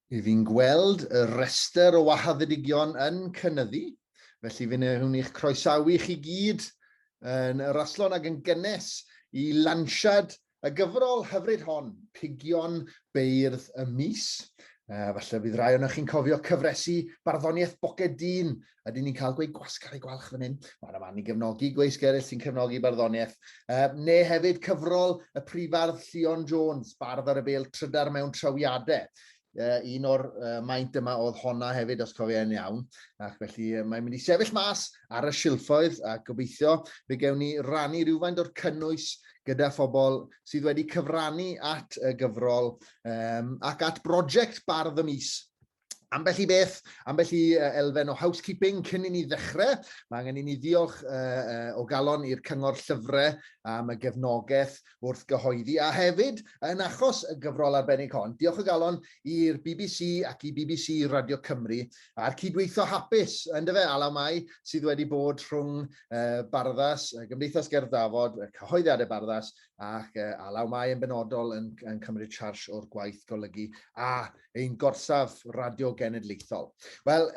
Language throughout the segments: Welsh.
I fi'n gweld y rhestr o wahaddedigion yn cynyddu, felly fe wnawn ni'ch croesawu chi gyd yn y raslon ac yn gynnes i lansiad y gyfrol hyfryd hon, Pigion Beirdd y Mis. Falle bydd rai ohonoch chi'n cofio cyfresi barddoniaeth Boced Dyn. Ydyn ni'n cael gweud gwasgar ei gwalch fan hyn? Mae'n yma ni gefnogi gweisg eraill sy'n cefnogi barddoniaeth. Neu hefyd cyfrol y prifardd Llion Jones, bardd ar y bêl trydar mewn trawiadau. Un o'r maint yma oedd honna hefyd, os cofio yn iawn. Ac felly mae'n mynd i sefyll mas ar y silffoedd a gobeithio fe gewn ni rannu rhywfaint o'r cynnwys gyda phobl sydd wedi cyfrannu at y gyfrol ac at brosiect Bardd y Mis. Ambell i beth, ambell i elfen o housekeeping cyn i ni ddechrau. Mae angen i ni ddiolch o galon i'r Cyngor Llyfrau am y gefnogaeth wrth gyhoeddi, a hefyd, yn achos y gyfrol arbennig hon, diolch o galon i'r BBC ac i BBC Radio Cymru a'r cydweithio hapus, yndyfe, Alaw Mai, sydd wedi bod rhwng Barddas, y Gymdeithas Gerdd Dafod, y cyhoeddiadau Barddas, ac Alaw Mai yn benodol yn, yn cymryd siars o'r gwaith golygu a ein gorsaf radio genedlaethol. Wel,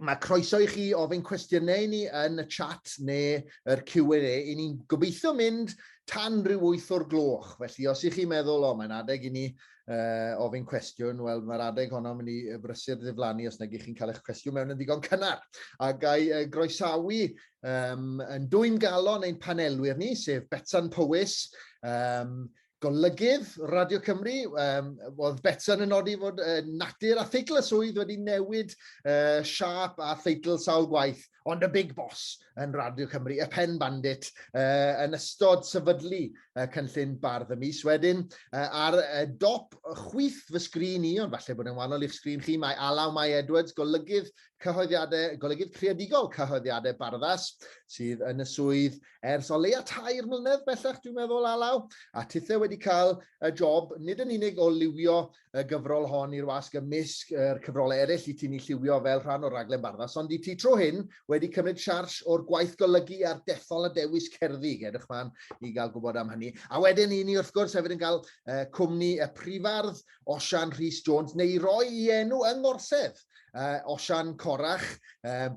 mae croeso i chi ofyn cwestiynau i ni yn y chat neu yr Q&A. I ni'n gobeithio mynd tan rhyw 8 o'r gloch. Felly os ych chi'n meddwl, o, mae'n adeg i ni ofyn cwestiwn, wel, mae'r adeg honno mynd i brysur ddiflannu os nag ych chi'n cael eich cwestiwn mewn yn ddigon cynnar. A gai groesawu yn dwym galon ein panelwyr ni, sef Betsan Powys, Golygydd Radio Cymru, oedd Betsan yn nodi fod natur a theitl y swydd wedi newid siâp a theitl sawl gwaith, ond y big boss yn Radio Cymru, y pen bandit, yn ystod sefydlu cynllun Bardd y Mis. Wedyn, ar dop chwith fy sgrin i, ond falle bod yn wahanol i'ch sgrin chi, mae Alaw Mai Edwards, golygydd cyhoeddiadau, golygydd creadigol cyhoeddiadau Barddas, sydd yn y swydd ers o leia 3 mlynedd bellach, dwi'n meddwl, Alaw, a tithe wedi cael y job, nid yn unig o liwio y gyfrol hon i'r wasg ymysg yr cyfrolau eraill i ti'n ei lliwio fel rhan o'r raglen Barddas, ond i ti tro hyn wedi cymryd siars o'r gwaith golygu a'r dethol a dewis cerddi. Edrych mlaen i gael gwybod am hynny. A wedyn i ni wrth gwrs hefyd yn cael cwmni y prifardd Osian Rhys Jones, neu i roi i enw yng Ngorsedd, Osian Corach,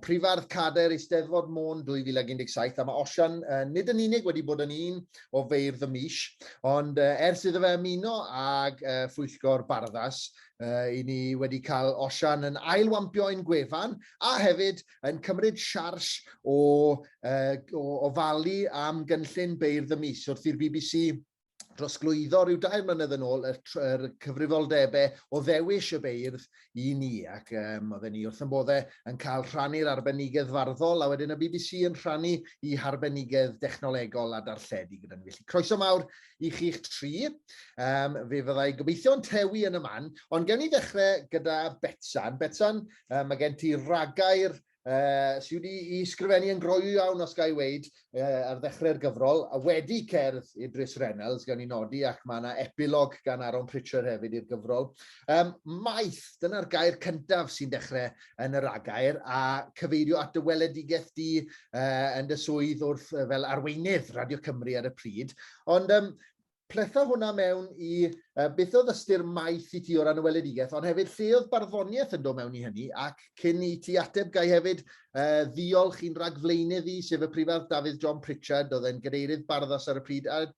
Prifardd Cader Eisteddfod Môn 2017, a mae Osian nid yn unig wedi bod yn un o feirdd y mis, ond ers iddo fe ymuno ag Phwyllgor Barddas, i ni wedi cael Osian yn ailwampio ein gwefan, a hefyd yn cymryd siars o, o ofalu am gynllun Beirdd y Mis wrth i'r BBC drosglwyddo rhyw 3 mlynedd yn ôl yr, yr cyfrifoldebau o ddewis y beirdd i ni, ac oedden ni wrth yn boddau yn cael rhannu'r arbenigedd farddol, a wedyn y BBC yn rhannu i harbenigedd dechnolegol a darlledu gyda ni. Felly croeso mawr i chi'ch tri. Fe fyddai gobeithio'n tewi yn y man, ond gewn ni ddechrau gyda Betsan. Betsan, mae gen ti ragair sydd wedi i sgrifennu yn groyw iawn, os ga i weud, ar ddechrau'r gyfrol, a wedi cerdd Idris Reynolds, gawn ni nodi, ac mae yna epilog gan Aaron Pritchard hefyd i'r gyfrol. Maeth, dyna'r gair cyntaf sy'n dechrau yn yr agair, a cyfeirio at dy weledigaeth di yn dy swydd wrth fel arweinydd Radio Cymru ar y pryd. Ond pletha hwnna mewn i beth oedd ystyr maeth i ti o ran y weledigaeth, ond hefyd lle oedd barddoniaeth yn dod mewn i hynny, ac cyn i ti ateb, gai hefyd ddiolch i'n rhagflaenydd i, sef y prifardd Dafydd John Pritchard, oedd e'n gadeirydd Barddas ar y pryd, a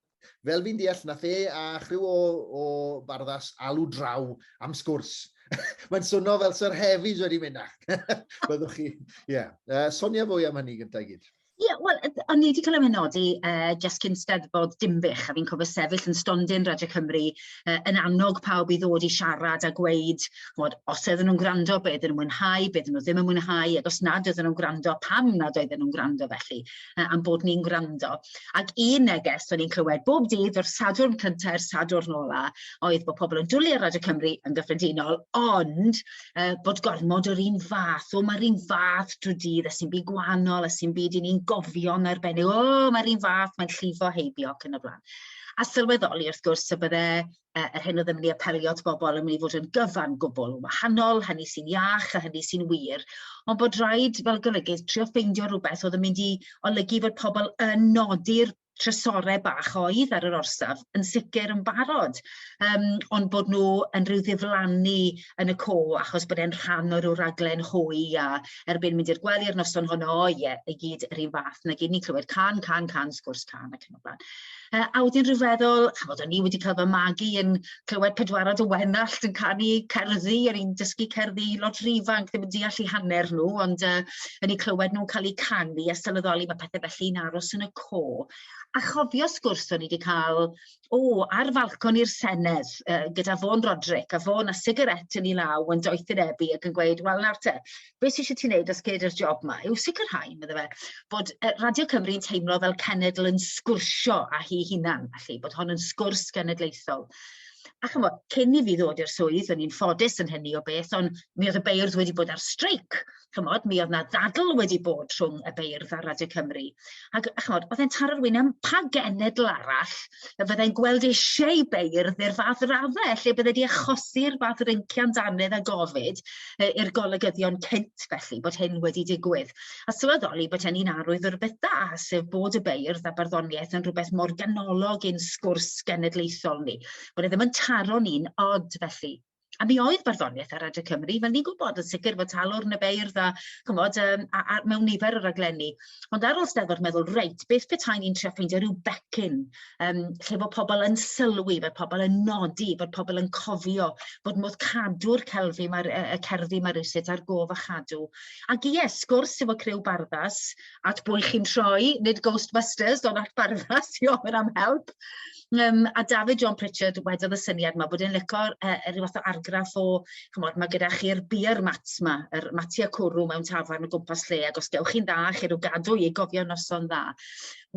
fel fi'n deall, nath e a chriw o Barddas alw draw am sgwrs. Mae'n swno fel Sir Hefis wedi mynd ac. Byddwch chi, ie. Yeah. Sonia fwy am hynny gyntaf i gyd. Ie, yeah, wel, o'n i wedi cael 'y mhenodi jyst cyn Steddfod Dinbych, a fi'n cofio sefyll yn stondin Radio Cymru yn annog pawb i ddod i siarad a gweud, chimod, os oedden nhw'n gwrando, be oedden nhw'n mwynhau, be oedden nhw ddim yn mwynhau, ac os nad oedden nhw'n gwrando, pam nad oedden nhw'n gwrando felly, am bod ni'n gwrando. Ac un neges o'n i'n clywed bob dydd o'r Sadwrn cyntaf i'r Sadwrn ola oedd bod pobl yn dwlu ar Radio Cymru yn gyffredinol, ond bod gormod o'r un fath, o mae'r un fath drwy dydd, a sy'n byd gwahanol, a sy'n byd i ni'n gofio'n arbennig, o mae'r un fath, mae'n llifo heibio ac yn y blaen. A sylweddoli wrth gwrs y bydde yr hyn oedd yn mynd i apelio at bobl yn mynd i fod yn gyfan gwbl wahanol, hynny sy'n iach a hynny sy'n wir, ond bod rhaid fel golygydd trio ffeindio rhywbeth oedd yn mynd i olygu fod pobl yn nodi'r trysorau bach oedd ar yr orsaf yn sicr yn barod, um, ond bod nhw yn rhyw ddiflannu yn y co achos bod e'n rhan o ryw raglen hwy a erbyn mynd i'r gwely ar noson honno, o ie, i gyd yr un fath, na gyd ni'n clywed can, can, can, sgwrs can ac yn y blaen. A wedyn rhyw feddwl, chimod, o'n i wedi cael fy magu yn clywed Pedwarad o Wenallt yn canu cerddi, o'n i'n dysgu cerddi lot rhy ifanc, ddim yn deall eu hanner nhw, ond o'n i'n clywed nhw'n cael eu canu a sylweddoli mae pethau felly'n aros yn y co. A chofio sgwrs o'n i wedi cael, o, ar falcon i'r Senedd, gyda Vaughan Roderick, a Vaughan a sigaret yn ei law yn doethinebu ac yn gweud, wel nawr te, beth sydd eisiau ti wneud os gei di'r job 'ma yw sicrhau, medde fe, bod Radio Cymru'n teimlo fel cenedl yn sgwrsio â hi hunan, felly, bod hon yn sgwrs genedlaethol. A chymod, cyn i fi ddod i'r swydd, o'n i'n ffodus yn hynny o beth, ond mi oedd y beirdd wedi bod ar streic. Chymod, mi oedd na ddadl wedi bod rhwng y beirdd a Radio Cymru. Ac, chymod, oedd e'n taro rhywun am pa genedl arall y fyddai'n gweld eisiau beirdd i'r fath raddau, lle bydde wedi achosi'r fath ryncian dannedd a gofid i'r golygyddion cynt felly, bod hyn wedi digwydd. A sylweddoli bod hynny'n arwydd o rywbeth da, sef bod y beirdd a barddoniaeth yn rhywbeth mor ganolog i'n sgwrs genedlaethol ni, bod e ddim yn taro ni'n od felly. A mi oedd barddoniaeth ar Radio Cymru, fel ni'n gwybod, yn sicr fod Talwrn y Beirdd a, chymod, um, a, a, mewn nifer o raglenni. Ond ar ôl Steddfod meddwl, reit, beth petai ni'n trio ffeindio rhyw becyn um, lle bod pobl yn sylwi, bod pobl yn nodi, bod pobl yn cofio, bod modd cadw'r celfi, mae'r, y, y cerddi mae rhywsut ar gof a chadw. Ac ie, sgwrs efo criw Barddas, at bwy chi'n troi, nid Ghostbusters, ond at Barddas i ofyn am help. A David John Pritchard wedodd y syniad yma bod e'n licio rhyw fath o argraff o, chymod, mae gyda chi'r beer mats ma, yr matia cwrw mewn tafarn o gwmpas lle, ac os gewch chi'n dda, chi rhyw gadw i gofio noson dda.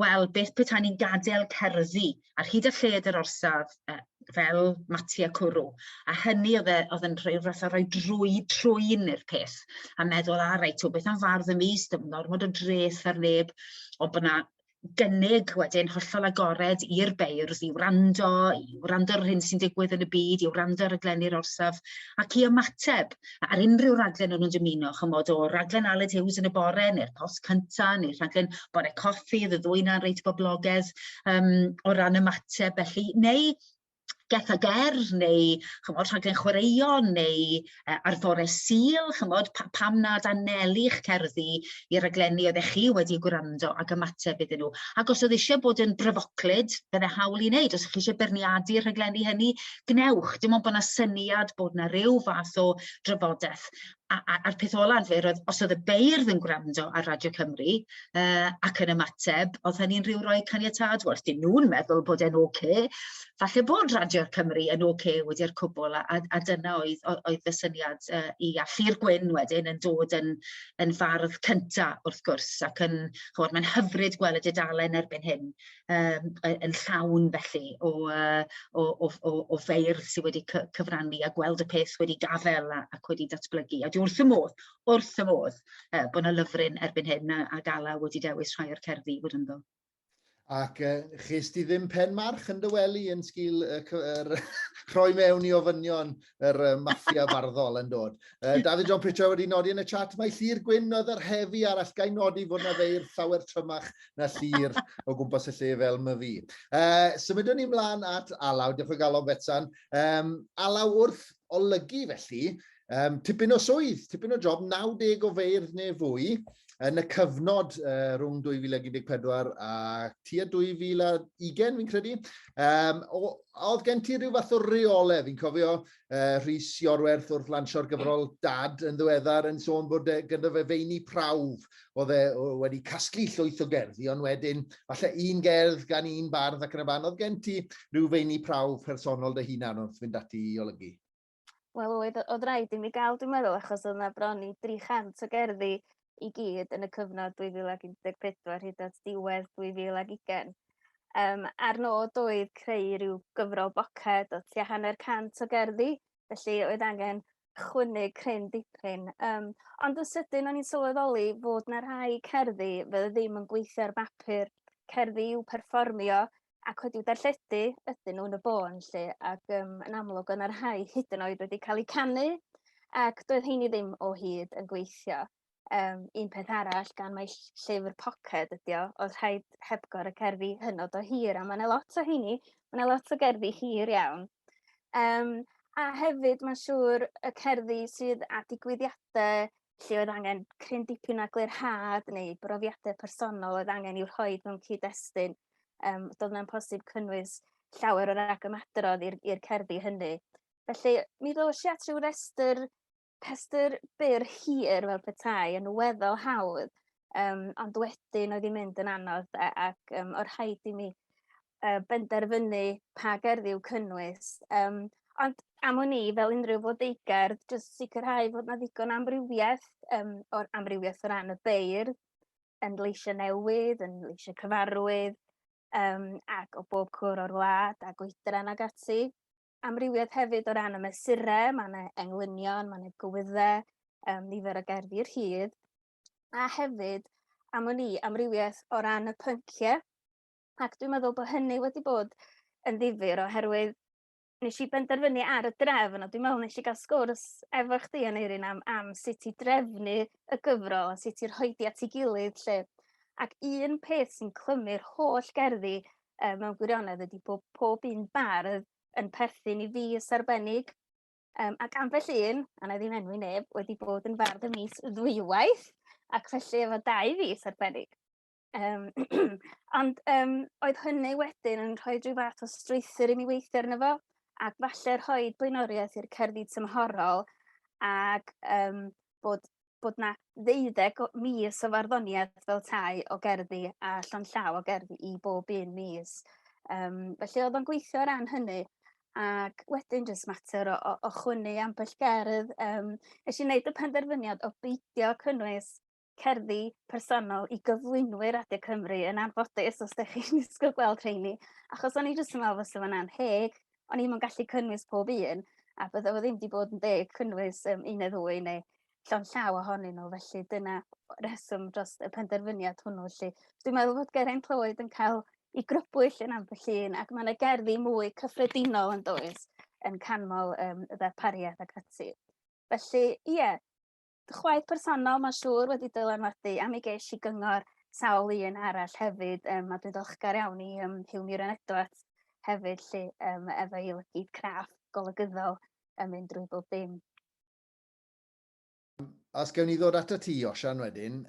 Wel, beth petai ni'n gadael cerddi ar hyd a lled yr orsaf fel matia cwrw. A hynny oedd, e, oedd yn rhoi fath o rhoi drwy trwyn i'r peth, a meddwl, a reit, o beth am fardd y mis, dim ormod o dreth ar neb, ond bod 'na gynnig wedyn hollol agored i'r beirdd i wrando, i wrando ar yr hyn sy'n digwydd yn y byd, i wrando ar raglenni'r orsaf, ac i ymateb ar unrhyw raglen o'n nhw'n dymuno, chymod, o raglen Aled Hughes yn y bore, neu'r post cynta, neu'r rhaglen Bore Coffi, oedd y ddwy na'n reit boblogaidd um, o ran ymateb felly, neu Geth a Ger, neu chymod, rhaglen chwaraeon, neu ar fore Sul, chymod, pa, pam nad anelu'ch cerddi i raglenni oeddech chi wedi gwrando ac ymateb iddyn nhw. Ac os oedd eisiau bod yn bryfoclyd, bydde hawl i wneud. Os ydych chi eisiau beirniadu'r rhaglenni hynny, gnewch. Dim ond bod yna syniad bod yna ryw fath o drafodaeth. A, a, a'r peth olaf fe, roedd, os oedd y beirdd yn gwrando ar Radio Cymru ac yn ymateb, oedd hynny'n rhyw roi caniatâd, wel, os dyn nhw'n meddwl bod e'n oce, falle bod Radio Cymru yn oce wedi'r cwbl, a, a, a dyna oedd, oedd fy syniad i. A Llŷr Gwyn wedyn yn dod yn, yn fardd cynta, wrth gwrs, ac yn, chymod, mae'n hyfryd gweld y dudalen erbyn hyn, um, yn llawn felly o, uh, o, o, o, o feirdd sydd wedi cyfrannu a gweld y peth wedi gafel a, ac wedi datblygu. A dwi wrth y modd, wrth y modd, bod yna lyfryn erbyn hyn a, a Gala wedi dewis rhai o'r cerddi i fod ynddo. Ac ches di ddim pen march yn dy wely yn sgil yr rhoi mewn i ofynion yr maffia farddol yn dod. David John Pritchard wedi nodi yn y chat, mae Llŷr Gwyn oedd yr hefi arall. Gai nodi fod na feir llawer trymach na Llŷr o gwmpas y lle fel my fi. Symudwn ni mlaen at Alaw, diolch o galon Betsan. Alaw, wrth olygu felly, tipyn o swydd, tipyn o job, 90 o feirdd neu fwy yn y cyfnod rhwng 2014 a tua 2020, fi'n credu. Um, o, oedd gen ti rhyw fath o reolau? Fi'n cofio Rhys Iorwerth wrth lansio'r gyfrol Dad yn ddiweddar yn sôn bod e, gyda fe feini prawf. Oedd e wedi casglu llwyth o gerddi, ond wedyn falle un gerdd gan un bardd ac yn y fan. Oedd gen ti rhyw feini prawf personol dy hunan wrth fynd ati i olygu? Wel oedd, oedd rhaid i mi gael, dwi'n meddwl, achos oedd yna bron i 300 o gerddi i gyd yn y cyfnod 2014 hyd at diwedd 2020. Um, a'r nod oedd creu rhyw gyfrol boced o tua hanner cant o gerddi, felly oedd angen chwynnu cryn dipyn. Um, ond yn sydyn o'n i'n sylweddoli fod na rhai cerddi fydd ddim yn gweithio ar bapur, cerddi i'w perfformio ac wedi'w darlledu ydyn nhw yn y bôn 'lly, ac um, yn amlwg yna rhai hyd yn oed wedi cael eu canu, ac doedd heini ddim o hyd yn gweithio. Un peth arall, gan mai llyfr poced ydi o, oedd rhaid hepgor y cerddi hynod o hir, a mae yna lot o heini, mae yna lot o gerddi hir iawn. A hefyd, mae'n siŵr, y cerddi sydd â digwyddiadau lle oedd angen cryn dipyn o eglurhad neu brofiadau personol oedd angen i'w rhoi mewn cyd-destun. Doedd na'm posib cynnwys llawer o ragymadrodd i'r cerddi hynny. Felly, mi ddos i at ryw rhestr byr hir fel petai yn weddol hawdd, ond wedyn oedd hi'n mynd yn anodd ac oedd rhaid i mi benderfynu pa gerddi i'w cynnwys. Ond am wn i, fel unrhyw flodeugerdd, jyst sicrhau fod 'na ddigon amrywiaeth, o'r amrywiaeth o ran y beirdd, yn leisiau newydd, yn leisiau cyfarwydd, ac o bob cwr o'r wlad ac oedran ag ati. Amrywiaeth hefyd o ran y mesurau, mae yna englynion, mae yna gywyddau, nifer o gerddi rhydd. A hefyd, am wn i, amrywiaeth o ran y pynciau. Ac dwi'n meddwl bod hynny wedi bod yn ddifyr oherwydd nes i benderfynu ar y drefn, a dwi'n meddwl nes i gael sgwrs efo chdi Aneurin am sut i drefnu y gyfrol a sut i rhoi di at ei gilydd lle. Ac un peth sy'n clymu'r holl gerddi mewn gwirionedd ydy bod pob un bardd yn perthyn i fis arbennig. Ac ambell un, a na i ddim enwi neb, wedi bod yn fardd y mis ddwywaith, ac felly efo 2 fis arbennig. Ond oedd hynny wedyn yn rhoi rhyw fath o strwythur i mi weithio arno fo, ac falle rhoi blaenoriaeth i'r cerddi tymhorol, ac bod 'na ddeuddeg o mis o farddoniaeth fel tai o gerddi a llond llaw o gerddi i bob un mis. Felly oedd o'n gweithio o ran hynny, ac wedyn jyst mater o chwynnu ambell gerdd. Nes i wneud y penderfyniad o beidio cynnwys cerddi personol i gyflwynwyr Radio Cymru yn anffodus, os ydych chi'n disgwyl gweld rheini, achos o'n i jyst yn meddwl fysa fo'n anheg, o'n i'm yn gallu cynnwys pob un, a bydde fo ddim wedi bod yn deg cynnwys un neu ddwy neu llond llaw ohonyn nhw, felly dyna reswm dros y penderfyniad hwnnw. Felly dwi'n meddwl bod Geraint Lloyd yn cael ei grybwyll yn ambell un, ac mae yna gerddi mwy cyffredinol yn does, yn canmol y ddarpariaeth ac ati. Felly, ie, chwaith personol mae'n siŵr wedi dylanwadu, a mi ges i gyngor sawl un arall hefyd, a dwi'n ddiolchgar iawn i Huw Meirion Edwards hefyd, lle efo ei lygid craff golygyddol yn mynd drwy bob dim. Os gewn ni ddod atat ti, Osian, wedyn,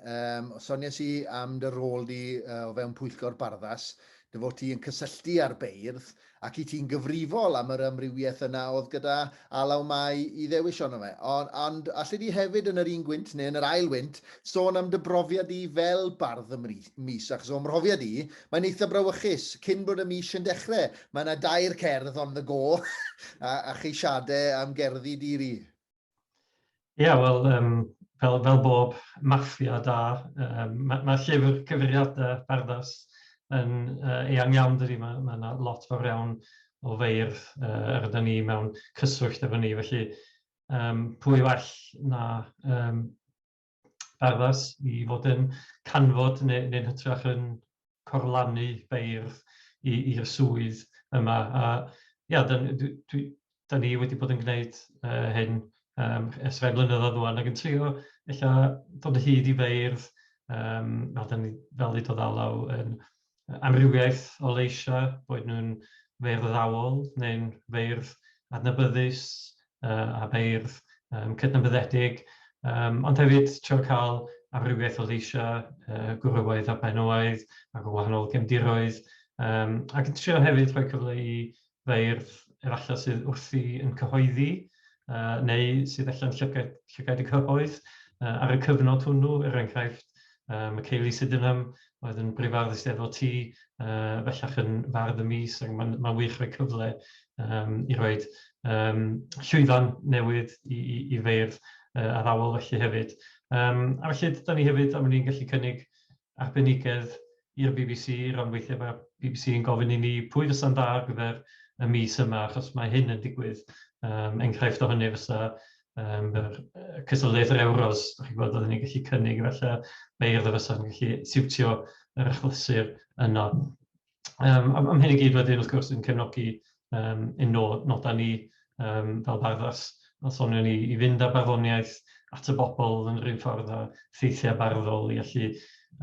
soniais i am dy rôl di o fewn Pwyllgor Barddas, dy fod ti yn cysylltu â'r beirdd, ac i ti'n gyfrifol am yr amrywiaeth yna oedd gyda Alaw Mai i ddewis ohono fe. Ond, ond alli di hefyd yn yr un gwynt, neu yn yr ail wynt, sôn am dy brofiad di fel bardd y mis, achos o'm mhrofiad i, mae'n eitha brawychus, cyn bod y mis yn dechrau, mae yna dair cerdd on the go, a cheisiadau am gerddi di-ri. Ie, yeah, wel, fel bob maffia da, mae llyfr cyfeiriadau Barddas yn eang iawn, dydy, mae yna lot fawr iawn o feirdd yr ydyn ni mewn cyswllt efo ni, felly pwy well na Barddas i fod yn canfod neu'n hytrach yn corlannu beirdd i'r swydd yma. A ia, da, dwi, dwi, da ni wedi bod yn gwneud hyn ers rhai blynyddoedd rŵan ac yn trio ella dod o hyd i feirdd, fel, da ni, fel ddudodd Alaw, yn amrywiaeth o leisiau, boed nhw'n feirdd addawol neu'n feirdd adnabyddus a beirdd cydnabyddedig, ond hefyd trio cael amrywiaeth o leisiau gwrywaidd a benywaidd ac o wahanol gefndiroedd, ac yn trio hefyd rhoi cyfle i feirdd efallai sydd wrthi yn cyhoeddi neu sydd ella'n llygaid y cyhoedd ar y cyfnod hwnnw, er enghraifft Michaeli Sydenham oedd yn brifardd Eisteddfod T, bellach yn fardd y mis, ac mae'n wych rhoi cyfle i roi llwyfan newydd i feirdd addawol felly hefyd. A felly, da ni hefyd, am ni'n gallu cynnig arbenigedd i'r BBC, rhan weithiau mae'r BBC yn gofyn i ni pwy fysa'n dda ar gyfer y mis yma, achos mae hyn yn digwydd. Enghraifft o hynny fysa yr cystadleuaeth yr Euros, dach chi'n gwybod, oedden ni'n gallu cynnig efallai beirdd a fysa'n gallu siwtio yr achlysur yno. Am hyn i gyd wedyn, wrth gwrs, yn cefnogi ein nodau ni fel Barddas. fel sonion ni, i fynd â barddoniaeth at y bobl yn rhyw ffordd a theithiau barddol i allu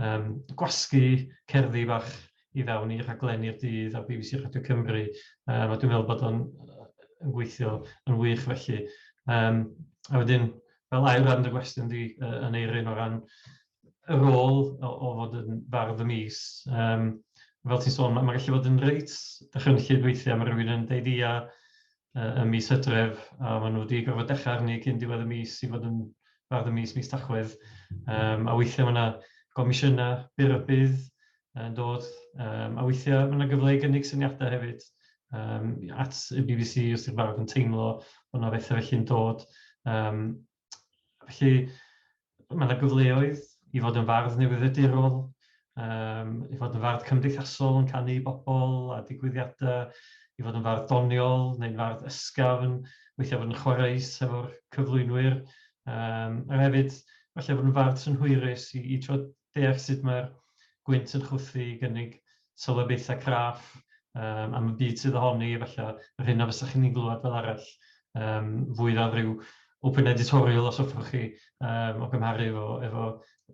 um, gwasgu cerddi bach i fewn i rhaglenni'r dydd ar BBC Radio Cymru. Um, a dwi'n meddwl bod o'n yn gweithio yn wych felly. Um, a wedyn, fel ail ran dy gwestiwn di uh, yn eirin o ran y rôl o, o fod yn fardd y mis, um, fel ti'n sôn, mae'n ma gallu bod yn reit dychrynllyd weithiau, mae rhywun yn deud ia ym mis Hydref, a maen nhw wedi gorfod dechrau arni cyn diwedd y mis i fod yn fardd y mis mis Tachwedd. Um, a weithiau mae yna gomisiynau byr y bydd yn dod, um, a weithiau mae yna gyfle i gynnig syniadau hefyd um, at y BBC os yw'r bardd yn teimlo bod yna bethau felly'n dod. Um, felly, mae yna gyfleoedd i fod yn fardd newyddiadurol, um, i fod yn fardd cymdeithasol yn canu i bobl a digwyddiadau, i fod yn fardd doniol neu'n fardd ysgafn, weithiau fod yn chwaraeus efo'r cyflwynwyr, um, a hefyd falle fod yn fardd synhwyrus i, i trio deall sut mae'r gwynt yn chwythu i gynnig sylwebaethau craff um, am y byd sydd ohoni, falle yr hyn a fysa chi'n ei glywed fel arall, um, fwy fel rhyw open editorial os hoffwch chi, um, o gymharu efo, efo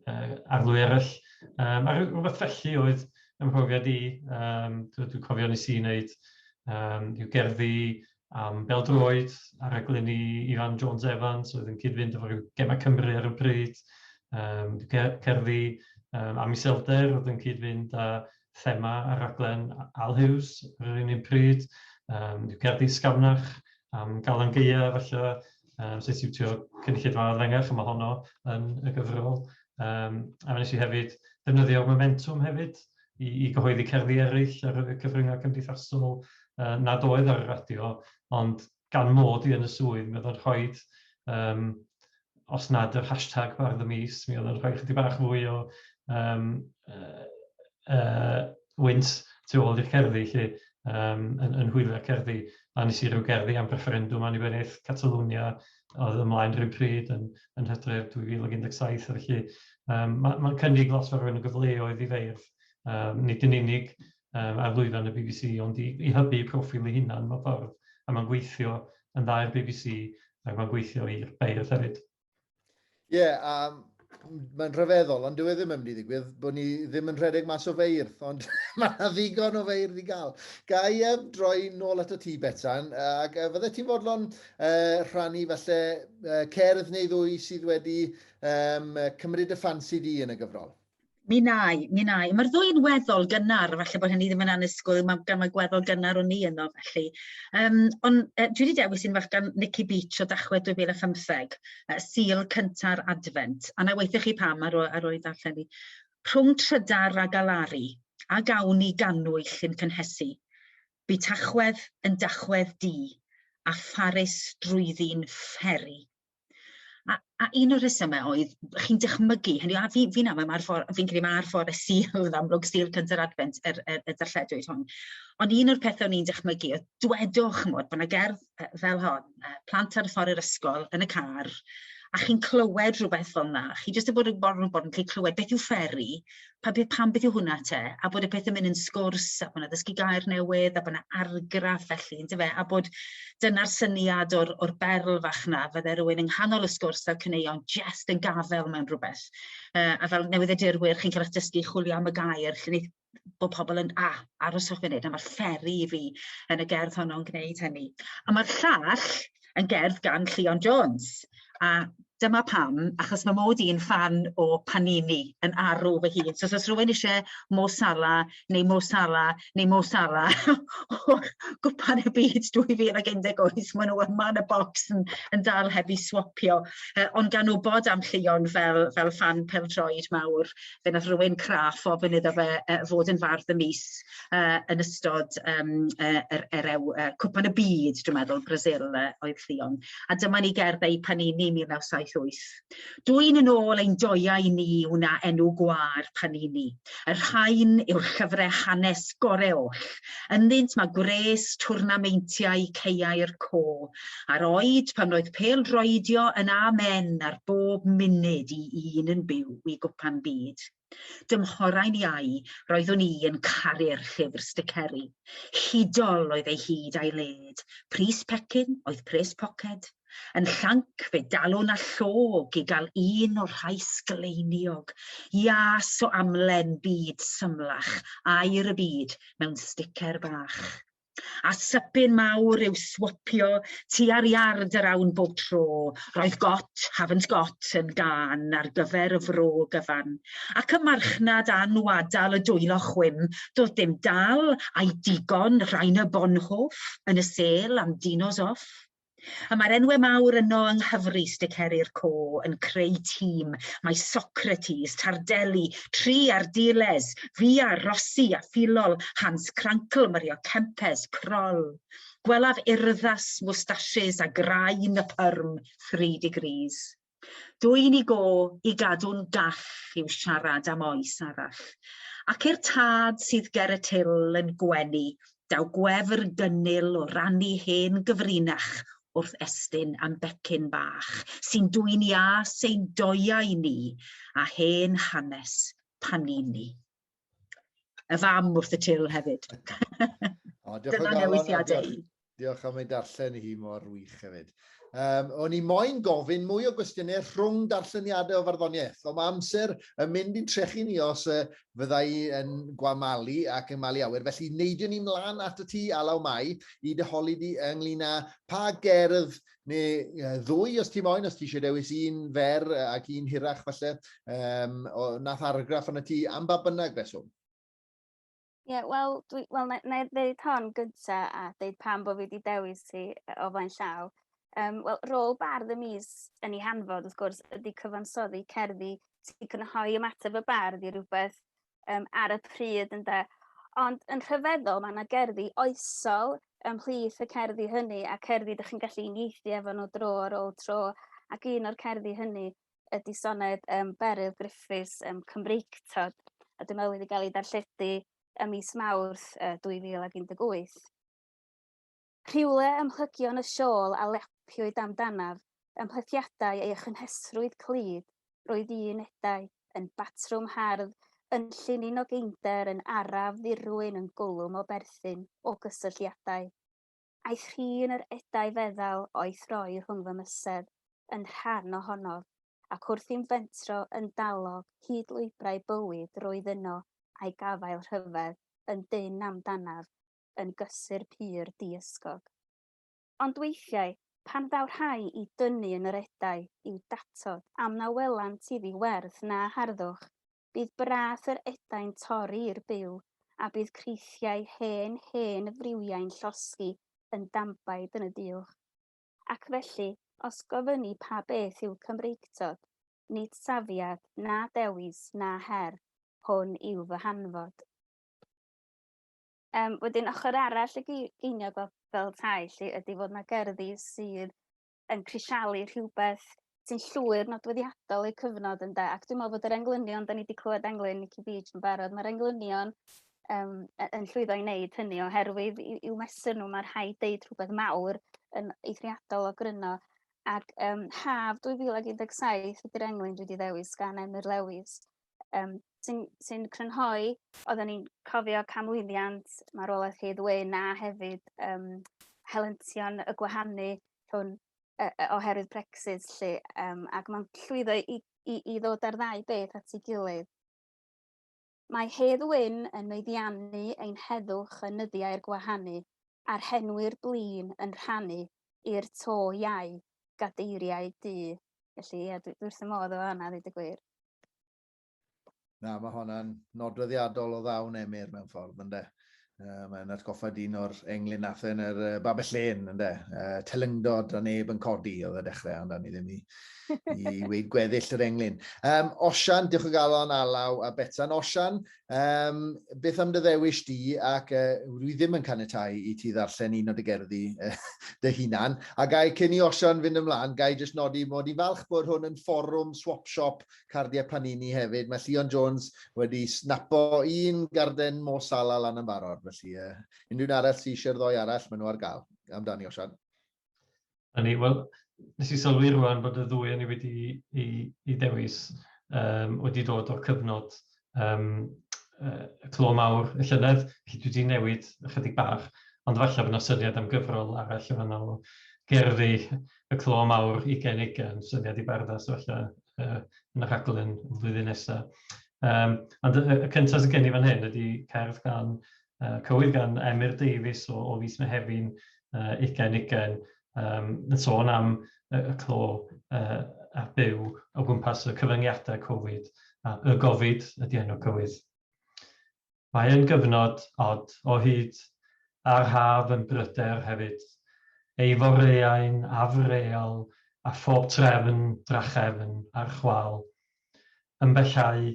uh, arlwy eraill. Um, a rhywbeth felly oedd ym mhrofiad i, um, dwi'n dwi cofio nes i wneud um, rhyw gerddi am beldroed ar raglenni Ifan Jones Evans oedd yn cyd-fynd efo rhyw Gemau Cymru ar y pryd, um, cerddi um, am iselder oedd yn cyd-fynd â thema ar raglen Al Hughes ar yr un un pryd, um, cerddi sgafnach am Galan Gaea falle, um, sut i'w trio cynulleidfa fengach, a mae honno yn y gyfrol. Um, a wnes i hefyd ddefnyddio'r momentum hefyd i, i gyhoeddi cerddi eraill ar y cyfryngau cymdeithasol uh, nad oedd ar y radio, ond gan mod i yn y swydd, mi oedd o'n rhoi, um, os nad yr hashtag bardd y mis, mi oedd o'n rhoi chydig bach fwy o um, uh, uh, wynt tu ôl i'r cerddi, lle, um, yn, yn hwylio'r cerddi. A nes i ryw gerddi am referendwm annibyniaeth Catalonia oedd ymlaen rhyw pryd yn, yn hydref 2017. Felly um, mae'n ma cynnig lot fawr o gyfleoedd i feirdd, um, nid yn unig um, ar lwyfan y BBC, ond i, i hybu proffil ei hunan mewn ffordd. A mae'n gweithio yn dda i'r BBC ac mae'n gweithio i'r beirdd hefyd. Ie, yeah, um, mae'n rhyfeddol, ond dyw e ddim yn mynd i ddigwydd bod ni ddim yn rhedeg mas o feirdd, ond mae yna ddigon o feirdd i gael. Ga i um, droi nôl at y ti, Betsan, ac uh, fydde ti'n fodlon uh, rhannu falle uh, cerdd neu ddwy sydd wedi um, cymryd y ffansi di yn y gyfrol? Mi nai, mi nai. Mae'r ddwy yn weddol gynnar, falle bod hynny ddim yn annisgwyl, mae gan mae gweddol gynnar o'n i yno felly. Um, ond uh, dwi wedi dewis un fach gan Nicky Beach o Dachwedd 2015, uh, Sul cynta'r Adfent, a na weithio chi pam ar, ar ôl i ddarllen i. Rhwng trydar a galaru, a gawn ni gannwyll yn cynhesu. Bu Tachwedd yn dachwedd du, a Pharis drwyddi'n fferi. A, a un o'r rhesymau oedd, chi'n dychmygu, hynny a fi, fi'n aml, mae'r ffordd, fi'n credu mae'r ffordd y Sul, yn amlwg Sul cyntaf Advent, yr, yr, y darlledwyd hwn. Ond un o'r pethau o'n i'n dychmygu oedd, dwedwch, chymod, bod yna gerdd fel hon, plant ar y ffordd i'r ysgol, yn y car, a chi'n clywed rhywbeth fel yna, chi jyst yn bod yn bod yn bod yn cael clywed beth yw fferi, pa beth, pam beth yw hwnna te, a bod y peth yn mynd yn sgwrs, a bod yna ddysgu gair newydd, a bod yna argraff felly, yndyfe, a bod dyna'r syniad o'r, or berl fach na, fydde rhywun yng nghanol y sgwrs a'r caneuon jyst yn gafel mewn rhywbeth. Uh, a fel newyddiadurwyr, chi'n cael eich dysgu chwilio am y gair, lle wneud bod pobl yn, a, aroswch funud, a mae'r fferi i fi yn y gerdd honno'n gwneud hynny. A mae'r llall yn gerdd gan Llion Jones, a dyma pam, achos mae mod i'n ffan o Panini yn arw fy hun. So os oes rhywun eisiau Mo Salah neu Mo Salah neu Mo Salah o'r Gwpan y Byd 2018, maen nhw yma yn y bocs yn, yn dal heb i swapio. Uh, ond gan wybod am Llion fel, fel ffan pêl-droed mawr, fe nath rhywun craff ofyn iddo fe uh, fod yn fardd y mis uh, yn ystod um, uh, yr, yr ew, uh, Cwpan y Byd, dwi'n meddwl, Brazil uh, oedd Llion. A dyma ni gerdd ei Panini 1978. Dwyn yn ôl ein doiau ni wna enw gwâr Panini. Y rhain yw'r llyfrau hanes gore oll. Ynddynt mae gwres twrnameintiau caeau'r co. A'r oed pan roedd pêl-droedio yn amen ar bob munud i un yn byw i gwpan byd. Dymhorau'n iau, roeddwn i yn caru'r llyfr sticeri. Hudol oedd ei hyd a'i led. Pris pecyn oedd pres poced. Yn llanc fe dalwn â llog i gael un o'r rhai sgleiniog, ias o amlen byd symlach, aur y byd mewn sticer bach. A sypyn mawr i'w swopio tua'r iard yr awn bob tro, roedd got, haven't got yn gân ar gyfer y fro gyfan. Ac y marchnad anwadal y dwylo chwim, doedd dim dal a'i digon Rainer Bonhof yn y sêl am dinos off. A mae'r enwau mawr yno yng nghyfri sticeri'r co yn creu tîm. Mae Socrates, Tardelli, Tri Ardiles, Villa, Rossi a Filol, Hans Krankl, Mario Kempes, Kroll. Gwelaf urddas mwstashes a graen y pyrm, 3 degrees. Dwyn i go i gadw'n gall i'w siarad am oes arall. Ac i'r tad sydd ger y til yn gwenu, daw gwefr gynnil o rannu hen gyfrinach wrth estyn am becyn bach, sy'n dwyn ias ein doiau ni a hen hanes Panini. Y fam wrth y til hefyd. O, diolch o Dyna galon, a newisiadau diolch, i. diolch am ei darllen hi mor wych hefyd. O'n i moyn gofyn mwy o gwestiynau rhwng darlleniadau o farddoniaeth, ond mae amser yn mynd i'n trechu ni os fydda i yn gwamalu ac yn malu awyr. Felly neidiwn ni mlaen at y ti, Alaw Mai, i dy holi di ynglyn â pa gerdd neu ddwy os ti moyn, os ti eisiau dewis un fer ac un hirach falle, o, nath argraff arno ti am ba bynnag reswm. Ie, yeah, wel, dwi, wel na, na i ddeud hon gynta a deud pam bod fi wedi dewis hi o flaen llaw. Wel, rôl bardd y mis yn ei hanfod, wrth gwrs, ydy cyfansoddi cerddi sy'n cynhoi ymateb y bardd i rywbeth ar y pryd, ynde. Ond yn rhyfeddol, mae yna gerddi oesol ymhlith y cerddi hynny, a cerddi ydych chi'n gallu uniaethu efo nhw dro ar ôl tro, ac un o'r cerddi hynny ydy soned Beryl Griffiths, Cymreictod, a dwi'n meddwl iddi gael ei darlledu ym mis Mawrth 2018. Rhywle ym mhlygion y siôl a lapiwyd amdanaf, ym mhlethiadau ei chynhesrwydd clyd, roedd un edau, yn batrwm hardd, yn llinyn o geinder, yn araf ddirwyn yn gwlwm o berthyn, o gysylltiadau. Aeth rhin yr edau feddal o'i throi rhwng fy mysedd, yn rhan ohonof, ac wrth i'm fentro yn dalog hyd lwybrau bywyd roedd yno a'i gafael rhyfedd yn dynn amdanaf, yn gysur pur diysgog. Ond weithiau, pan ddaw rhai i dynnu yn yr edau i'w datod am na welant iddi werth na harddwch, bydd brath yr edau'n torri i'r byw, a bydd creithiau hen, hen friwiau'n llosgi yn danbaid yn y düwch. Ac felly, os gofynni pa beth yw Cymreictod, nid safiad, na dewis, na her, hwn yw fy hanfod. Wedyn, ochr arall y geiniog fel tai, lle ydy fod 'na gerddi sydd yn crisialu rhywbeth sy'n llwyr nodweddiadol eu cyfnod, ynde. Ac dwi'n meddwl bod yr englynion, da ni wedi clywed englyn Nicky Beach yn barod, mae'r englynion yn llwyddo i wneud hynny oherwydd i'w mesur nhw, mae rhaid deud rhywbeth mawr yn eithriadol o gryno. Ac haf 2017 ydy'r englyn dwi wedi ddewis gan Emyr Lewis, sy'n sy crynhoi, oedden ni'n cofio canmlwyddiant marwolaeth Hedd Wyn a hefyd helyntion y gwahanu rhwng oherwydd Brexit, lle, ac mae'n llwyddo i ddod â'r ddau beth at ei gilydd. Mae Hedd Wyn yn meddiannu ein heddwch yn nyddiau'r gwahanu, a'r henwyr blin yn rhannu i'r to iau gadeiriau du. Felly, ie, dwi wrth y modd o hwnna, ddweud y gwir. Na, mae hwnna'n nodweddiadol o ddawn Emyr mewn ffordd, ynde? Mae'n atgoffa dyn o'r englyn nath e yn yr Babell Lên, ynde? Telyngdod a neb yn codi oedd y dechrau, ond ni ddim i weid gweddill yr englyn. Osian, diolch o galon, Alaw a Betsan. Osian, beth am dy ddewis di, ac dwi ddim yn caniatáu i ti ddarllen un o dy gerddi dy hunan. A gai, cyn i Osian fynd ymlaen, gai jyst nodi mod i'n falch bod hwn yn fforwm swap shop cardiau Panini hefyd. Mae Llion Jones wedi snapo un garden Mo Salah lan yn barod, felly unrhyw un arall sydd eisiau'r ddoi arall, maen nhw ar gael. Amdani, Osian. Na ni, wel, nes i sylwi rwan bod y ddwy o'n i wedi i dewis wedi dod o'r cyfnod clo mawr y llynedd, felly dwi wedi newid ychydig bach, ond falle bod yna syniad am gyfrol arall yn fan'na o gerddi y clo mawr 2020, syniad i Barddas falle yn y rhaglen flwyddyn nesaf. Ond y cyntaf sydd gen i fan hyn ydy cerdd gan, cywydd gan Emyr Davies o fis Mehefin 2020, yn sôn am y clo a byw o gwmpas y cyfyngiadau Covid, a y gofid ydy enw cywydd. Mae yn gyfnod od o hyd, a'r haf yn bryder hefyd. Ei foreau'n afreal a phob trefn drachefn ar chwâl. Ymbellhau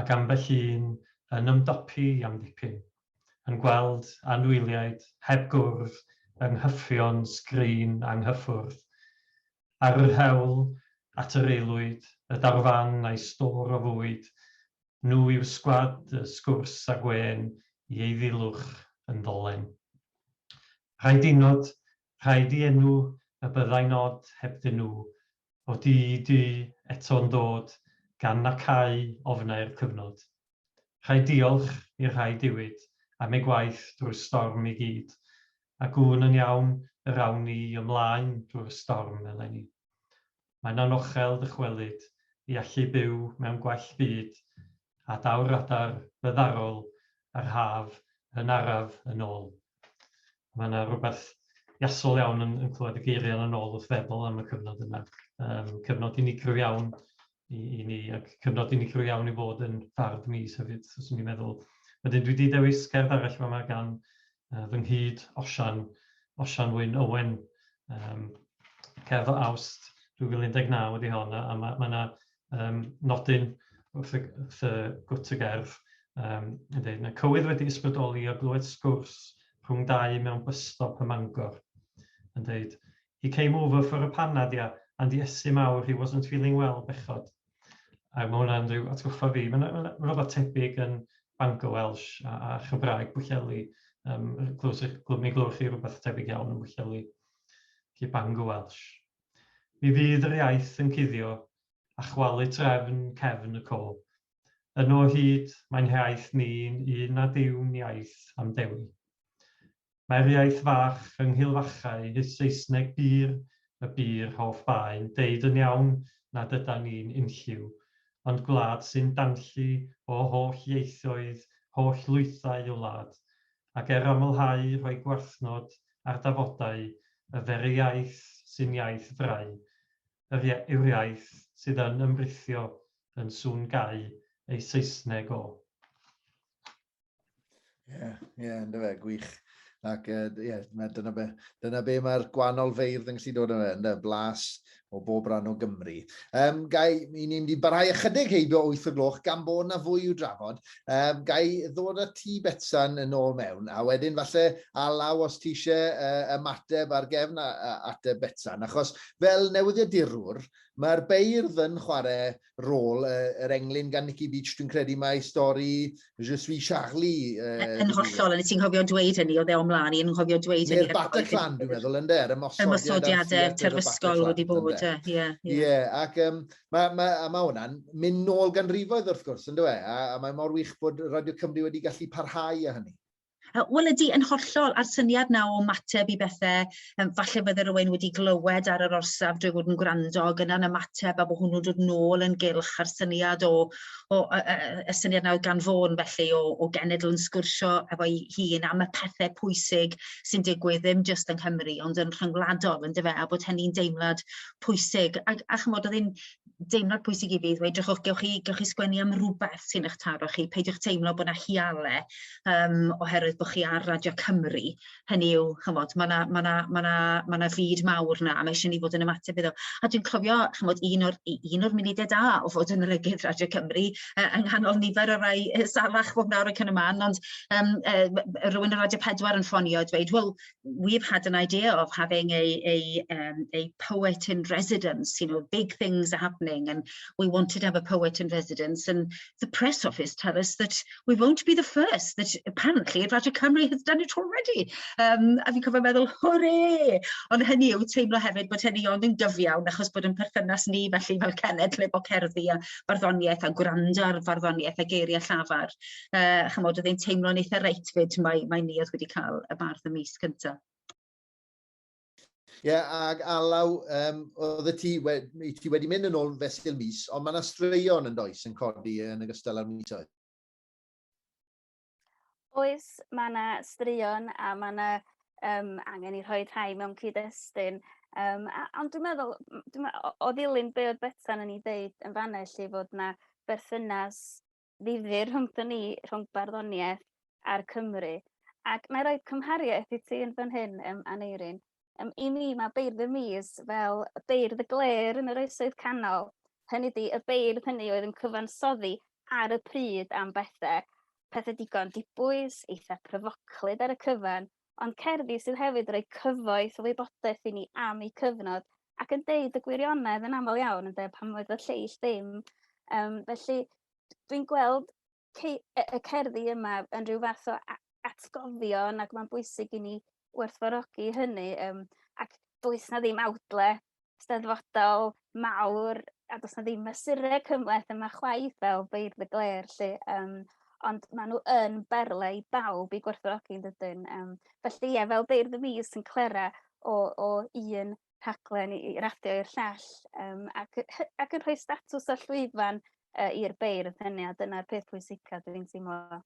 ac ambell un yn ymdopi am ddipyn, yn gweld anwyliaid heb gwrdd yng nghyffion sgrin anghyffwrdd. Ar yr hewl, at yr aelwyd, y darfan a'i stôr o fwyd, Nhw yw sgwad y sgwrs a gwên i eiddilwch yn ddolen. Rhaid i nod, rhaid i enw y byddai'n od hebddyn nhw, o du i du eto'n dod gan nacáu ofnau'r cyfnod. Rhaid diolch i'r rhai diwyd am eu gwaith drwy'r storm i gyd, a gwn yn iawn yr awn ni ymlaen drwy'r storm eleni. Mae'n anochel dychwelyd i allu byw mewn gwell byd, a daw'r adar fyddarol a'r haf yn araf yn ôl. Mae yna rhywbeth iasol iawn yn clywed y geiriau yna nôl wrth feddwl am y cyfnod yna. Cyfnod unigryw iawn i ni, ac cyfnod unigryw iawn i fod yn fardd mis hefyd, os ydyn ni'n meddwl. Wedyn dwi wedi dewis cerdd arall yma gan fy nghyd Osian, Osian Wyn Owen. Cerdd o Awst 2019 ydy hon, a mae ma yna nodyn wrth y gwt y gerdd yn dweud, mae cywydd wedi ysbrydoli o glywed sgwrs rhwng dau mewn bus stop ym Mangor. Yn dweud, he came over for a panad, yeah, and Iesu mawr, he wasn't feeling well, bechod. A mae hwnna'n rhyw atgoffa fi. Mae'n ma, ma rhywbeth tebyg yn Bangor Welsh a Chymraeg Pwllheli. Mi glywch chi rhywbeth tebyg iawn yn Pwllheli. Felly Bangor Welsh. Mi fydd yr iaith yn cuddio a chwalu trefn cefn y co. Yno o hyd, mae'n hiaith ni'n un nad yw'n iaith am dewi. Mae'r iaith fach yng nghilfachau hyd Saesneg bur y bu'r hoff baen deud yn iawn nad ydan ni'n unlliw, ond gwlad sy'n danlli o holl ieithoedd holl lwythau y wlad, ac er amlhau rhoi gwarthnod ar dafodau y very iaith sy'n iaith frau, yr yw'r iaith sydd yn ymrithio yn sŵn gau ei Saesneg o. Ie, ie, ynddo fe, gwych. Ac ie, yeah, dyna be mae'r gwahanol feirdd yn gallu dod yn fe, ynddo, blas o bob rhan o Gymru. Gai, i ni'n mynd i barhau ychydig heibio 8 o gloch, gan bod yna fwy i'w drafod. Gai ddod â ti, Betsan, yn ôl mewn, a wedyn falle Alaw os ti eisiau ymateb ar gefn ateb Betsan, achos fel newyddiadurwr, mae'r beirdd yn chwarae rôl yr englyn gan Nicky Beach, dwi'n credu mai stori Je suis Charlie. Yn hollol, a ti'n cofio dweud hynny, oedd e o mlaen i, yn cofio dweud hynny. Neu'r Bataclan, dwi'n meddwl, ynddo, yr ymosodiadau terfysgol wedi bod, ie. Ie, ac ma hwnna'n mynd nôl ganrifoedd wrth gwrs, ynddo e, a mae mor wych bod Radio Cymru wedi gallu parhau â hynny. Wel ydy, yn hollol, a'r syniad 'na o ymateb i bethau, falle fydde rhywun wedi glywed ar yr orsaf drwy fod yn gwrando, ac yna'n ymateb a bod hwnnw'n dod nôl yn gylch, a'r syniad o, o y, y, y syniad 'na oedd gan Fôn felly o genedl yn sgwrsio efo'i hun am y pethau pwysig sy'n digwydd ddim jyst yng Nghymru, ond yn rhyngwladol, yndyfe, a bod hynny'n deimlad pwysig. A chimod, oedd hi'n deimlad pwysig i fi, ddweud, drychwch, gewch chi sgwennu am rhywbeth sy'n eich taro chi, peidiwch teimlo bod 'na hiale oherwydd bod chi ar Radio Cymru. Hynny yw, chymod, mae 'na ma 'na, ma 'na, ma 'na fyd mawr 'na, a mae eisiau ni fod yn ymateb iddo. A dwi'n cofio, chymod, un o'r munudau da o fod yn olygydd Radio Cymru, yng nghanol nifer o rai salach bob nawr ac yn y man, ond rhywun yn Radio 4 yn ffonio a dweud, well, we've had an idea of having a poet in residence, big things are happening and we wanted to have a poet in residence, and the press office tell us that we won't be the first, that apparently Radio Cymru has done it already. A fi'n cofio meddwl, hwre! Ond hynny yw teimlo hefyd bod hynny ond yn gyfiawn achos bod yn perthynas ni felly fel cenedl efo cerddi a barddoniaeth a gwrando ar farddoniaeth a geiriau llafar. Chymod, oedd e'n teimlo'n eitha reit fyd mai ni oedd wedi cael y bardd y mis cyntaf. Ie, yeah, ag Alaw, oedd y ti, we, ti wedi mynd yn ôl fesul mis, ond mae yna straeon yn does yn codi yn ogystal â'r misoedd. Oes, mae yna straeon a mae yna angen i rhoi rhai mewn cyd-destun. Ond dwi'n meddwl, o ddilyn be oedd Betsan yn ei ddeud yn fanna, lle fod yna berthynas ddifyr rhwngthon ni, rhwng barddoniaeth a'r Cymru. Ac na i roi cymhariaeth i ti yn fan hyn, Aneirin. I mi mae beirdd y mis fel beirdd y glêr yn yr oesoedd canol. Hynny ydi, y beirdd hynny oedd yn cyfansoddi ar y pryd am bethau, pethau digon dibwys, eitha pryfoclyd ar y cyfan, ond cerddi sydd hefyd yn rhoi cyfoeth o wybodaeth i ni am eu cyfnod ac yn deud y gwirionedd yn aml iawn, ynde, pan oedd y lleill ddim. Felly, dwi'n gweld y cerddi yma yn rhyw fath o atgofion ac mae'n bwysig i ni werthfawrogi hynny. Ac does na ddim awdle steddfodol mawr a does na ddim mesurau cymhleth yma chwaith fel beirdd y glêr 'lly. Ond maen nhw yn berle i bawb i gwerthfawrogi yn dydyn. Felly ie, fel beirdd y mis yn clera o un rhaglen i radio i'r llall, ac yn rhoi statws a llwyfan i'r beirdd hynny, a dyna'r peth pwysica dwi'n teimlo.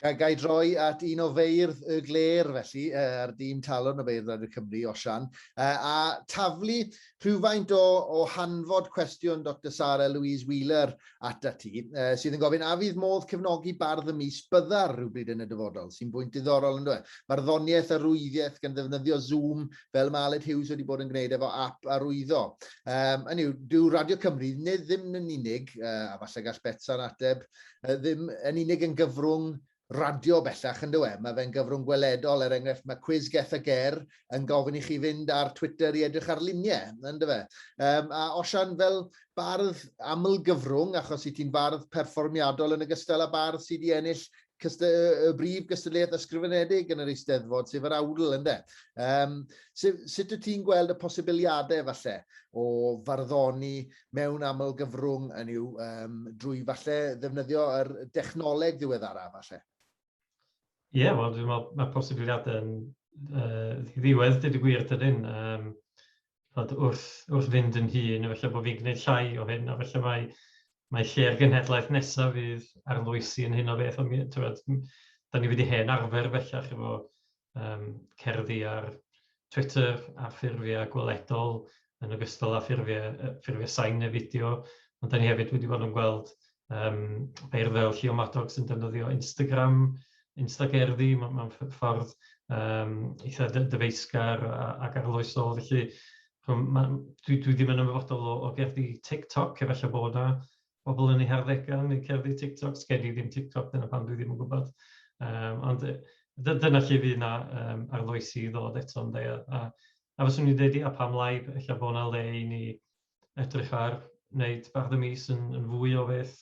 Ga i droi at un o feirdd y glêr, felly, ar dîm Talwrn y Beirdd Radio Cymru, Osian, a taflu rhywfaint o hanfod cwestiwn Dr Sarah Louise Wheeler ata ti, sydd yn gofyn, a fydd modd cefnogi bardd y mis byddar rhywbryd yn y dyfodol, sy'n bwynt diddorol yn dweud. Barddoniaeth a rwyddiaeth gan ddefnyddio Zoom, fel mae Aled Hughes wedi bod yn gwneud efo app arwyddo. Hynny yw, dyw Radio Cymru nid ddim yn unig, a falle gall Betsan ateb, ddim yn unig yn gyfrwng radio bellach yn dywe, mae fe'n gyfrwng gweledol, er enghraifft mae Cwis Geth a Ger yn gofyn i chi fynd ar Twitter i edrych ar luniau, yn dyfe. A Osian, fel bardd aml-gyfrwng, achos i ti'n fardd perfformiadol yn ogystal â bardd sydd wedi ennill y brif gystadleuaeth ysgrifenedig yn yr Eisteddfod, sef yr awdl, ynde. Sut wyt ti'n gweld y posibiliadau falle o farddoni mewn aml gyfrwng yn yw drwy falle ddefnyddio yr dechnoleg ddiweddara falle? Ie, yeah, wel, dwi'n meddwl mae posibiliadau yn ddiwedd, dweud y gwir, dydyn. Wrth fynd yn hŷn, efallai bod fi'n gwneud llai o hyn, a felly mae lle'r genhedlaeth nesaf fydd arloesi yn hyn o beth. Ond tywed, da ni wedi hen arfer bellach efo cerddi ar Twitter a ffurfiau gweledol yn ogystal â ffurfiau sain neu fideo. Ond da ni hefyd wedi bod yn gweld beirdd fel Llio Madog sy'n defnyddio Instagram, Instagerddi, mae'n ma ffordd eitha dyfeisgar ac arloesol. Felly dwi ddim yn ymwybodol o gerddi TikTok, efallai bod yna bobl yn eu harddegau yn cerddi TikTok. Sgen i ddim TikTok, dyna pam dwi ddim yn gwybod. Ond dyna lle fydd yna arloesi i ddod eto, ynde. A fyswn i'n dweud, ia, pam lai, ella bod yna le i ni edrych ar wneud bardd y mis yn fwy o beth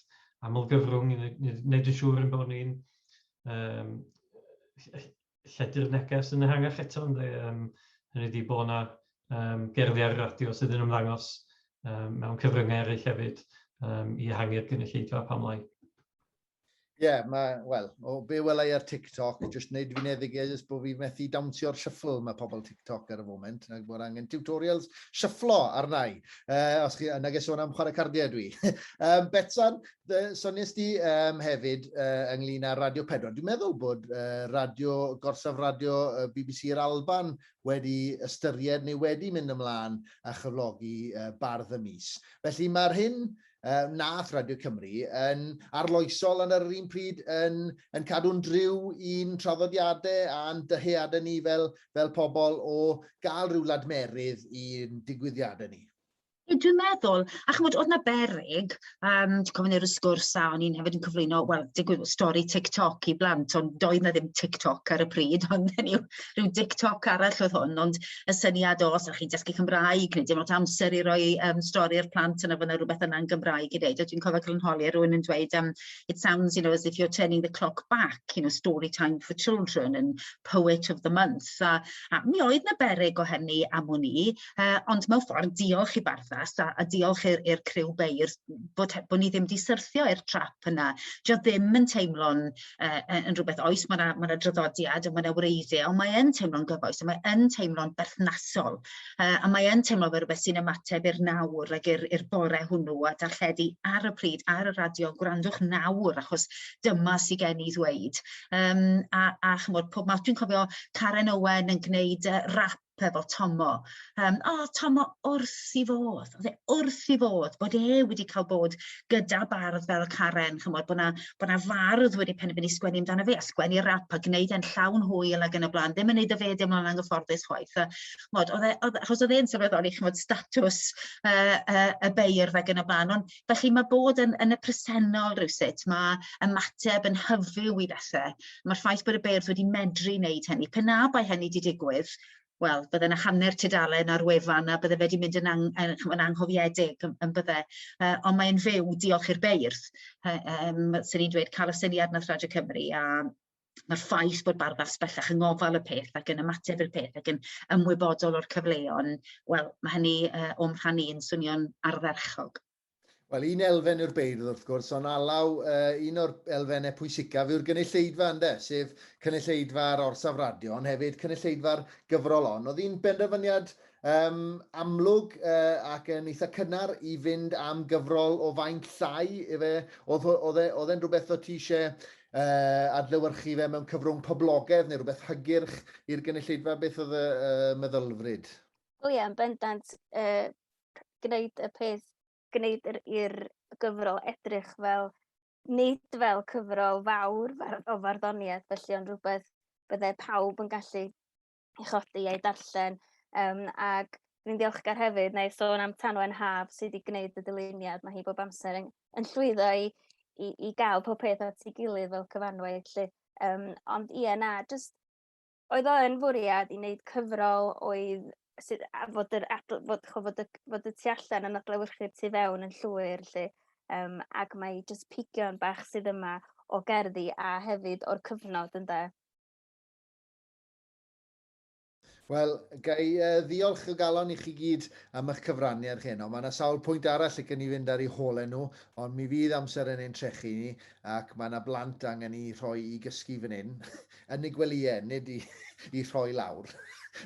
aml-gyfrwng, i wneud yn siŵr ein bod ni'n lledu'r neges yn ehangach eto, ynde. Hynny ydi bod yna gerddi ar y radio sydd yn ymddangos mewn cyfryngau eraill hefyd i ehangu'r gynulleidfa, pam lai. Ie, yeah, mae, wel, o be wela i ar TikTok, jyst wneud fi'n eddigeddus bod fi methu dawnsio'r shuffle mae pobl TikTok ar y foment, nag bod angen tutorials shufflo arna i. Os chi, nag e sôn am chwarae cardiau dwi. Betsan, sonies di hefyd ynglyn â Radio 4. Dwi'n meddwl bod radio, gorsaf radio BBC yr Alban wedi ystyried neu wedi mynd ymlaen a chyflogi bardd y mis. Felly mae'r hyn nath Radio Cymru yn arloesol ond ar yr un pryd yn cadw'n driw i'n traddodiadau a'n dyheadau ni fel pobl o gael rhyw ladmerydd i'n digwyddiadau ni. Dwi'n meddwl, a chymod, oedd na berig, dwi'n cofio wneud y sgwrs a o'n i'n hefyd yn cyflwyno, wel, digwydd stori TikTok i blant, ond doedd na ddim TikTok ar y pryd, ond hynny yw, rhyw TikTok arall oedd hwn, ond y syniad o, os ydych chi'n dysgu Cymraeg, neu dim ond amser i roi stori i'r plant yna, fydd yna rhywbeth yna'n Gymraeg i wneud. A dwi'n cofio cael yn holi a rhywun yn dweud, "It sounds as if you're turning the clock back, story time for children and poet of the month." A mi oedd na berig o hynny am wn i, ond mewn ffordd diolch i Barddaf. Barddas, a, a diolch i'r criw beirdd, bod, bod ni ddim wedi syrthio i'r trap yna. Dio ddim yn teimlo'n yn rhywbeth oes, mae yna ma draddodiad a mae yna wreiddiau, ond mae yn teimlo'n gyfoes, a mae yn teimlo'n berthnasol, a mae yn teimlo fel rhywbeth sy'n ymateb i'r nawr ac i'r bore hwnnw a darlledu ar y pryd, ar y radio, gwrandwch nawr, achos dyma sydd gen i ddweud. Um, a, a chymod, pob math, dwi'n cofio Karen Owen yn gwneud rap efo Tomo. Um, o, oh, Tomo wrth i fodd, oedd e wrth i fodd bod e wedi cael bod gyda bardd fel Karen, chymod, bod na, bod na fardd wedi penderfynu sgwennu amdano fe, a sgwennu rap a gwneud e'n llawn hwyl ac yn y blaen, ddim yn neud y fe deimlo'n anghyfforddus chwaith. A, chymod, oedd e, oedd, achos oedd e'n sylweddoli, chymod, statws y beirdd ac yn y blaen, ond felly mae bod yn, yn y presennol rhywsut, mae ymateb yn hyfyw i bethau. Mae'r ffaith bod y beirdd wedi medru wneud hynny, pe na bai hynny wedi digwydd, wel, bydde yna hanner tudalen ar wefan a bydde fe wedi mynd yn, ang, yn, yn anghofiedig yn, yn bydde. Ond mae'n fyw diolch i'r beirdd. Um, sy'n ni'n dweud, cael y syniad nath Radio Cymru a mae'r ffaith bod Barddas bellach yng ngofal y peth ac yn ymateb i'r peth ac yn ymwybodol o'r cyfleon, wel, mae hynny o'm rhan i'n swnio'n ardderchog. Wel, un elfen yw'r beirdd wrth gwrs, ond alaw, uh, un o'r elfennau pwysicaf yw'r gynulleidfa ynde, sef cynulleidfa'r orsaf radio, ond hefyd cynulleidfa'r gyfrol on. Oedd hi'n benderfyniad um, amlwg uh, ac yn eitha cynnar i fynd am gyfrol o faint llai, efe, oedd, oedd, e, oedd e'n rhywbeth o ti eisiau uh, adlewyrchu fe mewn cyfrwng poblogaidd neu rhywbeth hygyrch i'r gynulleidfa, beth oedd y uh, meddylfryd? Wel ie, yn bendant, uh, gwneud y peth, gwneud yr, i'r gyfrol edrych fel, nid fel cyfrol fawr o farddoniaeth, felly ond rhywbeth byddai pawb yn gallu ei chodi a'i darllen. Um, ac dwi'n ddiolchgar hefyd, na i sôn am Tanwen Haf sydd wedi gwneud y dyluniad. Mae hi bob amser yn, yn llwyddo i, i, i gael pob peth at ei gilydd fel cyfanwaith. Lle. Um, ond ie, na, jyst oedd o yn fwriad i wneud cyfrol oedd sydd, a fod, yr adl, fod, cho, fod, y, fod y tu allan yn adlewyrchu'r tu fewn yn llwyr, lle. Um, ac mae jyst pigion bach sydd yma o gerddi a hefyd o'r cyfnod ynde. Wel, ga i uh, ddiolch o galon i chi gyd am eich cyfraniad chi heno. Mae yna sawl pwynt arall y gen i fynd ar eu holau nhw, ond mi fydd amser yn ein trechu ni, ac mae yna blant angen i rhoi i gysgu fan hyn, yn y gwelyau, nid i, i rhoi lawr.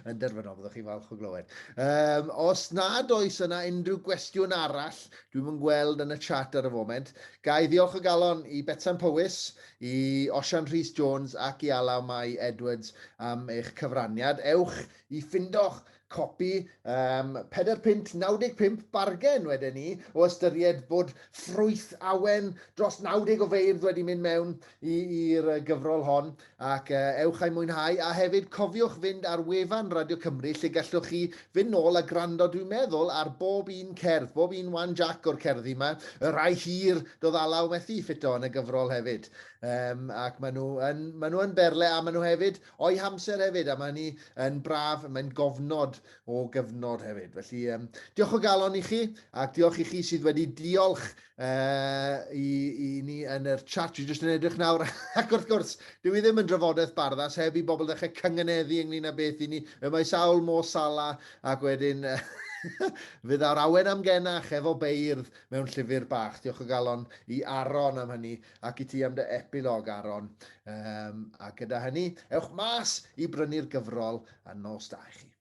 Yn derfynol, byddwch chi falch o glywed. Um, os nad oes yna unrhyw gwestiwn arall, dwi'n yn gweld yn y chat ar y foment, ga i ddiolch o galon i Betsan Powys, i Osian Rhys Jones ac i Alaw Mai Edwards am eich cyfraniad. Ewch i ffindo'ch copi, um, 4 punt 95 bargen wedyn ni, o ystyried bod ffrwyth awen dros 90 o feirdd wedi mynd mewn i'r gyfrol hon, ac uh, ewch a'i mwynhau, a hefyd cofiwch fynd ar wefan Radio Cymru lle gallwch chi fynd nôl a gwrando, dwi'n meddwl, ar bob un cerdd, bob un Wan Jack o'r cerddi yma, y rhai hir doedd Alaw methu ffito yn y gyfrol hefyd. Um, ac maen nhw yn, maen nhw yn berle a maen nhw hefyd o'i hamser hefyd, a mae hynny yn braf, mae'n gofnod o gyfnod hefyd. Felly, um, diolch o galon i chi, ac diolch i chi sydd wedi diolch uh, i, i ni yn yr chat. Dwi jyst yn edrych nawr, ac wrth gwrs, dwi i ddim yn drafodaeth barddas heb i bobl ddechrau cyngeneddu ynglyn â beth i ni. Y mae sawl Mo Salah, ac wedyn fydd ar awen amgenach efo beirdd mewn llyfr bach. Diolch o galon i Aaron am hynny. Ac i ti am dy epilog, Aaron. Um, a gyda hynny, ewch mas i brynu'r gyfrol a nos da i chi.